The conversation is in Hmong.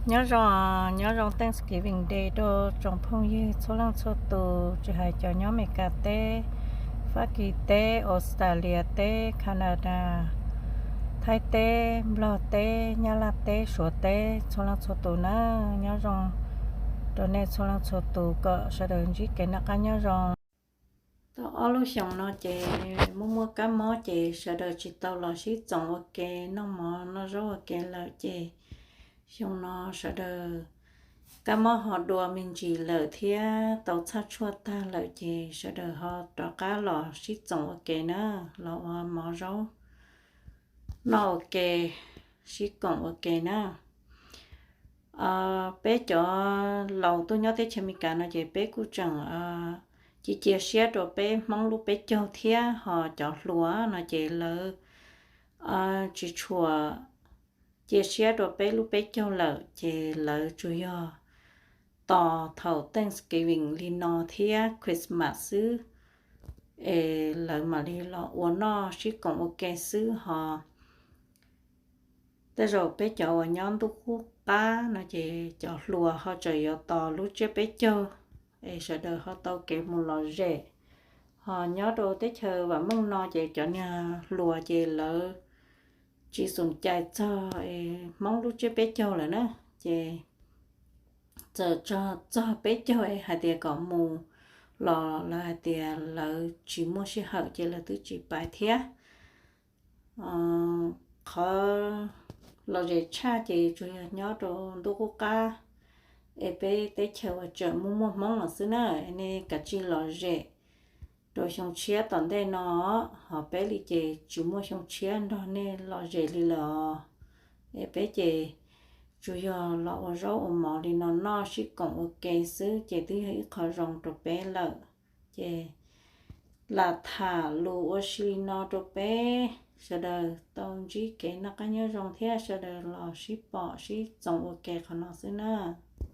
Nyob zoo, nyob zoo Thanksgiving Day rau tsoom phooj ywg txhua leej txhua tus, tsis hais cov nyob Amelikas teb, Fab Kis teb, Australia teb, Canada, Thaib teb, Nplog teb, Nyab Laj teb, Suav teb, txhua leej txhua tus na. Nyob zoo rau nej txhua leej txhua tus, kom sawv daws ntsib kev noj qab nyob zoo. Tau ob lub xyoos no ces muaj muaj kab mob ces sawv daws tsis tau los sib txoos ua ke, noj mov noj zaub ua ke lawm ces xyoo no sawv daws kab mob ho dua me ntsis lawm thiab tau txhaj tshuaj tag lawm ces sawv daws ho rov qab los sib txoos ua ke na, los ua mov zaub noj ua ke, sib koom ua ke na. Peb cov laus tuaj nyob teb chaws Amelikas no ces peb kuj tseem cia cia siab rau peb Hmoob lub peb caug thiab, ho cov hluas no ces lawv tsis tshua cia siab rau peb lub peb caug lawm, ces lawv tsuas yog tos thaum Thanksgiving li no thiab Christmas xwb, es lawv mam li los ua noj sib koom ua ke xwb ho. Tej zaum peb cov uas nyob ntuj qub qab no ces cov hluas ho tseem yuav tos lub tsiab peb caug es sawv daws ho tau kev mus lom zem. Ho nyob rau teb chaws vam meej no ces cov niag hluas ces lawv tsis xum cais txog Hmoob lub tsiab peb caug lawm na, ces txawm txog peb caug es hais tias kom mus los lawv hais tias lawv tsis muaj sij hawm ces lawv twb tsis pais thiab. Qhov lom zem tshaj ces tsuas yog nyob rau ntuj qub qab es peb teb chaws uas tseem muaj muaj Hmoob los xwb na, nej kav tsij lom zem rau xyoo tshiab tom ntej no, ho peb li ces tsis muaj xyoo tshiab nrog nej lom zem li lawm os. Es peb ces tsuas yog los ua zaub ua mov li no noj sib koom ua ke xwb ces twb yog ib qho zoo rau peb lawm. Ces lam tham lus ua si li no rau peb sawv daws tau ntsib kev noj qab nyob zoo thiab sawv daws los sib pom sib txoos ua ke qhov no xwb na.